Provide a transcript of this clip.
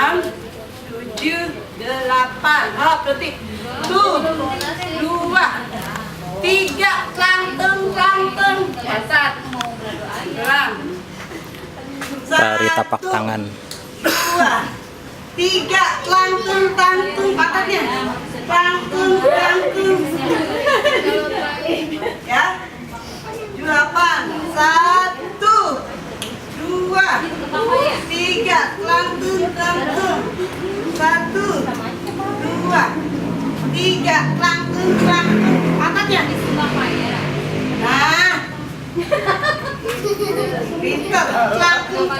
6, 7, 8. Oh, berarti 1, 2, 3. Langtung. Catat. Ulang. Tari tapak tangan. 2, 3. Langtung. Patahnya. Langtung. Ya. 8. 1, 2, 3. Langtung. 1, 2, 3. Langtung. Patahnya. Nah. Pintar. Langtung.